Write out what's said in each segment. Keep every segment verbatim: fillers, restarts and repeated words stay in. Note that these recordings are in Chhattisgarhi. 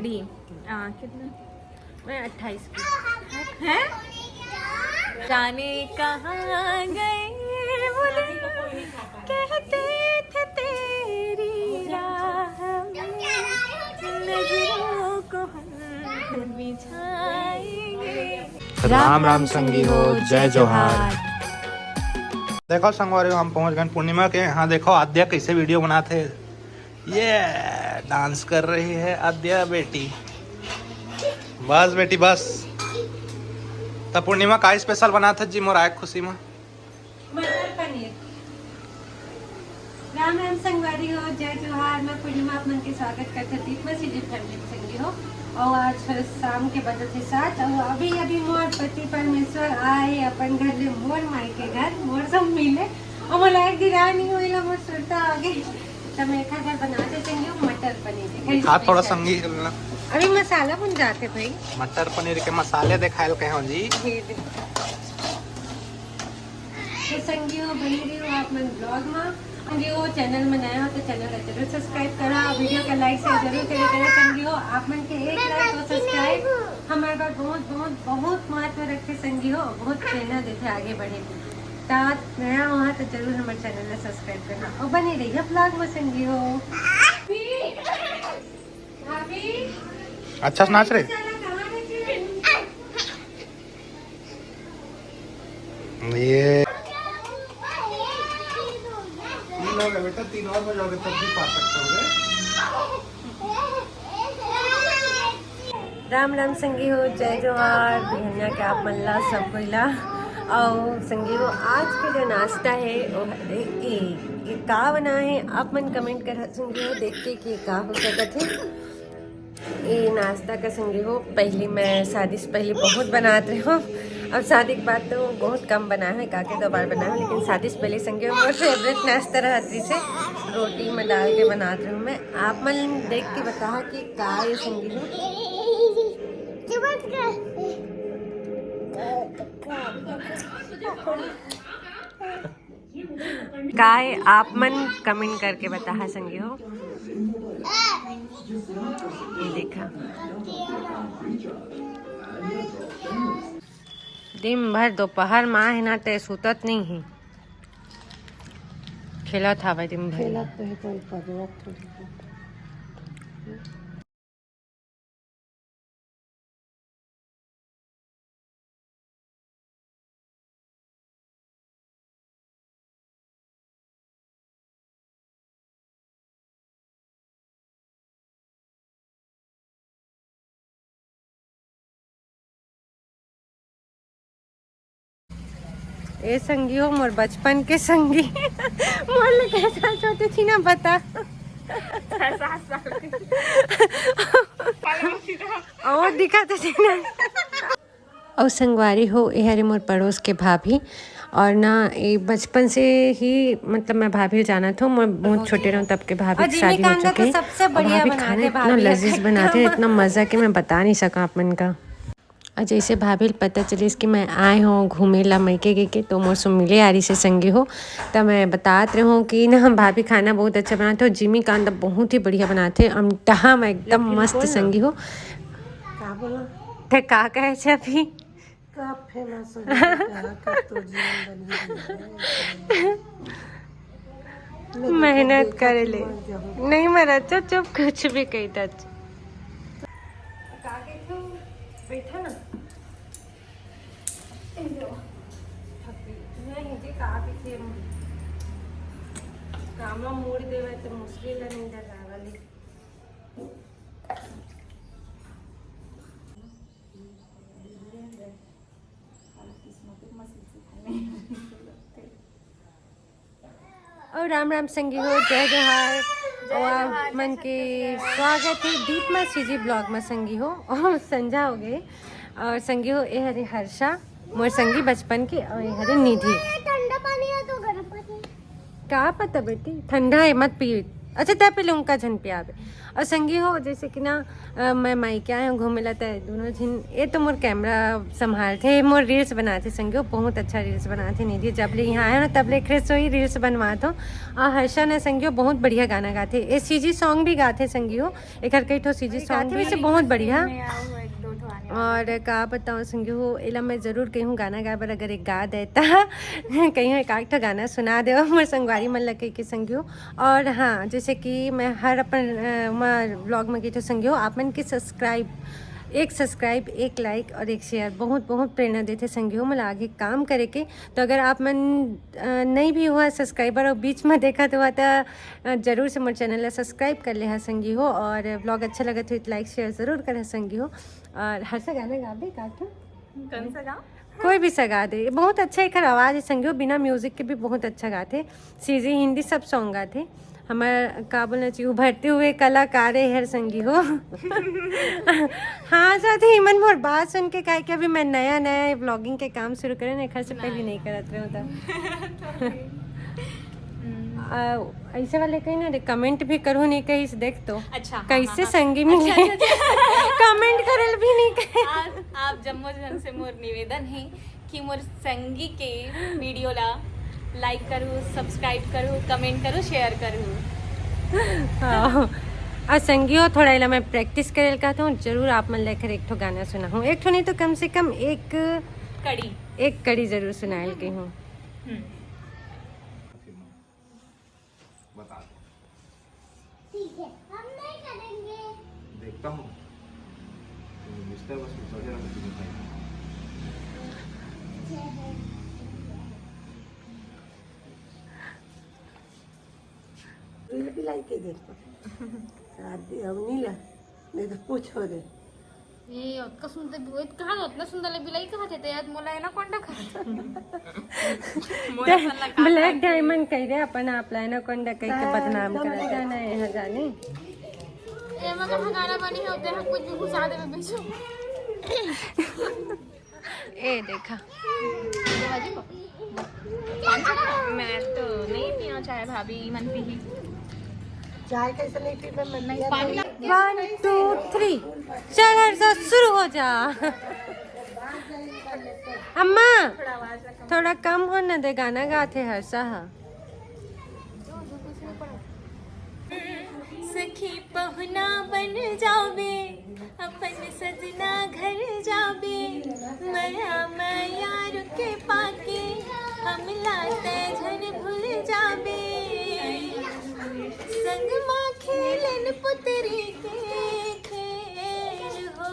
डी, आ, कितना? मैं अट्ठाईस की। हैं? जाने कहाँ गए वो दिन, कहते थे तेरी राह में नजरों को हम बिछाएंगे। राम राम संगी हो, जय जोहार। देखो संगवारी, हम पहुंच गए पूर्णिमा के यहाँ। देखो आद्या कैसे वीडियो बनाते, ये डांस कर रही है आद्या बेटी। बस बेटी बस। त पूर्णिमा का स्पेशल बनात हे जी मोर आए खुशी में? मटर पनीर। राम राम संगवारी हो, जय जोहार। मैं पूर्णिमा आप मन के स्वागत करत हूँ दीपमा सीजी फैमिली में संगी हो। और आज शाम के बजत हे सात और अभी अभी मोर पति परमेश्वर आए अपन घर ले, मोर माई के घर, मोर सब मिले। और मोला एक दिन राय नहीं हुई ला, मोर सुरता आ गई। त मैं एखर घर बनात हे संगी हो मटर पनीर। एखर खा थोड़ा special। संगी करना। अभी मसाला भुन जाते भाई। मटर पनीर के मसाले देखायल कहे हो जी। ये दे। तो संगी हो बनी रही हो आप मन ब्लॉग में। संगी हो चैनल में नया हो तो चैनल का जरूर सब्सक्राइब करा, वीडियो का लाइक शेयर जरूर करे करा। संगी हो आप मन के एक लाइक और सब्सक्राइब हमारे बार बहुत बहुत बहुत महत्व रखते संगी हो, बहुत प्रेरणा देते आगे बढ़े के। त नया हो तो जरूर हमारे चैनल में सब्सक्राइब करना और बने रहिए ब्लॉग में संगी हो। भाभी, अच्छा से नाच रहे। ये तीन लोग हैं बेटा, तीन और बजाओगे तब भी पा सकते हो। राम राम संगी हो, जय जोहार। बिहनिया के आप मन ला सब कोई ला। और संगी हो आज के जो नाश्ता है वो हरे ए, ये का बना है आप मन कमेंट कर संगी हो, देखते कि का हो सकत है। ये नाश्ता का संगी हो पहली मैं शादी से पहले बहुत बनात रहे हो। अब शादी के बाद तो बहुत कम बना है, काके दो बार बना है, लेकिन शादी से पहले संगी हो मोर फेवरेट नाश्ता रहत रहिसे, रोटी में डाल के बनात रहे हो। मैं आप मन देख के बता कि का ये संगी हो। काय आप मन कमेंट करके बताहा संगी हो। ये देखा, दिन भर दोपहर मा हे ना ते सुतत नहीं हे, खेलत हवे दिन भर। खेलत तो हे, कोई पजरत थोड़ी। ए संगी हो मोर बचपन के संगी। मोर ले कैसा छोटी थी ना बता। सात साल के। और दिखा तो थी ना। अउ संगवारी हो, ए हरे मोर पड़ोस के भाभी। और ना, ये बचपन से ही, मतलब, मैं भाभी जानत हूँ, मैं बहुत छोटे रहूँ तब के भाभी की शादी हो चुके हैं। सबसे बढ़िया भाभी खाना इतना लजीज बनाते हैं, इतना मज़ा कि मैं बता नहीं सका आप मन का। और जैसे भाभी ल पता चलिस कि मैं आए हूँ घूमे ला मइके के, के, तो मोर से मिले आरिस संगी हो। तो मैं बतात रहे हूँ कि ना, भाभी खाना बहुत अच्छा बनाते हो, जिमी कांदा बहुत ही बढ़िया बनाते हैं, अमटहा में एकदम मस्त संगी हो। का बोला? ते का कहे छे अभी? का फेमस हो गया, का, का तो जीवन बन गया है। मैं तो मेहनत देखा करे कि ले। मर जाऊँ। नहीं मरा, चुप, चुप, कुछ भी कही था। का के तू बैठा ना। ए लो। थक गई। नहीं जी, का भी थे। काम मोड़ देवे तो मुश्किल है, नहीं डर वाली। और राम राम संगी हो, जय जोहार। और आप मन के स्वागत है दीपमा सीजी ब्लॉग में संगी हो। और संझा हो गई। और संगी हो, ए हरे हर्षा, मोर संगी बचपन के, और ए हरे निधि। ठंडा पानी है तो गर्म पानी? का पता बेटी, ठंडा है, मत पी। अच्छा, तय पहले उनका झन पियाबे। और संगी हो, जैसे कि ना, अ, मैं मायके आए हूँ घूमे ला, तय दोनों झिन, ये तो मोर कैमरा संभालथे, मोर रील्स बनाथे संगी हो, बहुत अच्छा रील्स बनाथे निधि। जब ले यहाँ आए हो ना, तब ले एखरे से ही रील्स बनवात हो। और हर्षा ने संगी हो बहुत बढ़िया गाना गाथे, ये सीजी सॉन्ग भी गाथे संगी हो, एकर कई ठो सीजी सॉन्ग भी से बहुत बढ़िया। और का बताऊँ संगी हो, एला मैं जरूर कहूँ गाना गाए बर, अगर एक गा दे त कहूँ एक आध ठो गाना सुना दे मोर संगवारी मन ल कह के संगी हो। और हाँ, जैसे कि मैं हर अपन, अ, मैं ब्लॉग में कही तो संगी हो, आप मन के सब्सक्राइब, एक सब्सक्राइब, एक लाइक और एक शेयर बहुत, बहुत प्रेरणा देथे संगी हो मोला आगे काम करे के। तो अगर आप मन, अ, नहीं भी हुआ सब्सक्राइबर और बीच में देखा तो हुआ तो, अ, जरूर से मोर चैनल ला सब्सक्राइब कर ले हा संगी हो, और ब्लॉग अच्छा लगत हो तो लाइक शेयर जरूर कर संगी हो। और हर्षा गाना गाबे का ठो? कौन सा गाँव? कोई भी सा गा दे, बहुत अच्छा एकर आवाज है संगी हो, बिना म्यूजिक के भी बहुत अच्छा गाथे। सीजी हिंदी सब सॉन्ग गाथे। हमर का बोलना चाहिए, उभरते हुए कलाकार है हर संगी हो। हाँ, साथ ही मन मोर बात सुन के, काहे कि अभी मैं नया नया ब्लॉगिंग के काम शुरू करे ना, एखर से पहले नहीं करत रहे होता। आ, ऐसे वाले कहीं ना रे, कमेंट भी करू नहीं कहीं से, देख तो अच्छा, हाँ, कैसे हाँ, हाँ। संगी मिले। अच्छा, अच्छा, अच्छा। कमेंट करल भी नहीं कहे। आप, आप जम्मो जन से मोर निवेदन है कि मोर संगी के वीडियो ला लाइक करू, सब्सक्राइब करू, कमेंट करू, शेयर करू। हाँ। और संगी हो, थोड़ा एला मैं प्रैक्टिस करे कहता हूँ, जरूर आप मन लेकर एक ठो गाना सुना हूँ, एक ठो नहीं तो कम से कम एक कड़ी। एक कड़ी जरूर सुनाए के हूँ। हम्म। बता दो। ठीक है, हम नहीं करेंगे। देखता हूँ। मिस्टर बस में चढ़े रहते हैं भाई। ये भी लाइक के देखो। शादी हम नहीं ला, नहीं तो पूछो रे। ए, ओतका सुंदर, ओत-, कहाँ ओतना सुंदर ले बिलाई कहा थे, ते यार मोला एनाकोंडा कहा थे। मोला सन ला कहा ब्लैक थे। डायमंड कह रहे अपन आप ला एनाकोंडा कह के बदनाम करत है ना, यहाँ जाने। ए, मगर हम गाना बनी है, ओते हम कुछ भी घुसा देवे बीच में। ए, देखा। मैं तो नहीं पीना चाहे, भाभी मन पी ही। चाय कैसे नहीं पी? मैं नहीं, पानी ला- One, two, three। चल हर्षा, शुरू हो जा। अम्मा, थोड़ा कम हो न दे, गाना गाथे हर्षा हा। सखी पहुना बन जाबे, अपन सजना घर जाबे, मया मया रुके पाके, हमला ते झन भूल जाबे। संग मा खेलन पुतरी के खेल हो,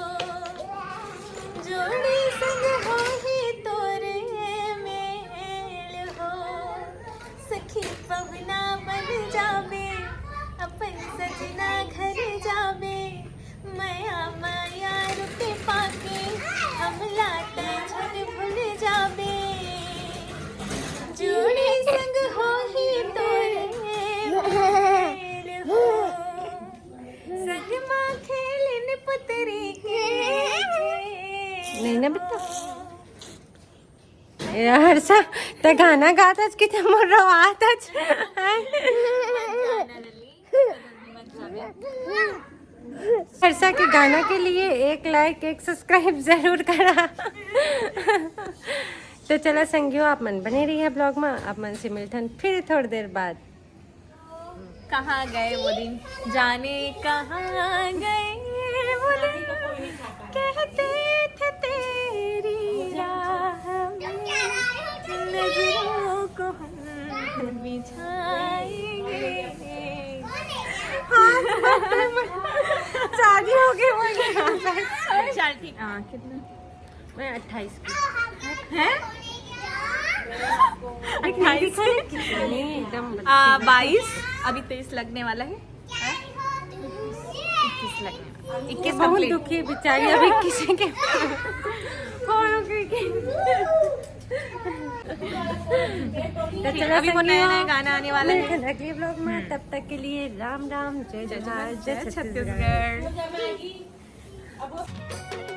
जोड़ी संग होही तोरे मेल हो। सखी पहुना बन जाबे, अपन सजना घर जाबे, मया मया रुके पाके, हमला ते झन भूल जाबे। जोड़ी संग होही तोरे मेल हो, संग मा खेलिन पुतरी के खेल। नहीं ना बेटा। ए हर्षा, ते गाना गात हस कि ते मोर रोवात हस? हर्षा के गाना के लिए एक लाइक, एक सब्सक्राइब जरूर करा। तो चला संगियो, आप मन बने रहिए ब्लॉग में, आप मन से मिलथन फिर थोड़ी देर बाद। कहाँ गए वो दिन, जाने कहाँ गए वो दिन, कहते थे तेरी राह में नजरों को हम बिछाएंगे। हाँ, शादी हो गई बोल रहे हैं। चल ठीक, हाँ, कितना? मैं अट्ठाईस की। हैं? अट्ठाईस की? नहीं, एकदम आ, बाईस, अभी तेईस लगने वाला है। हैं? इक्कीस लगने वाला। इक्कीस बहुत complete। दुखी है बेचारी, अभी किसी के हो, हो गई कि तो ठीक, चलो अभी वो संगियो, नया नया गाना आने वाला है। मिलते हैं अगले ब्लॉग में, हम्म। तब तक के लिए राम राम, जय जय जोहार, जोहार, जय जय छत्तीसगढ़। छत्तीसगढ़।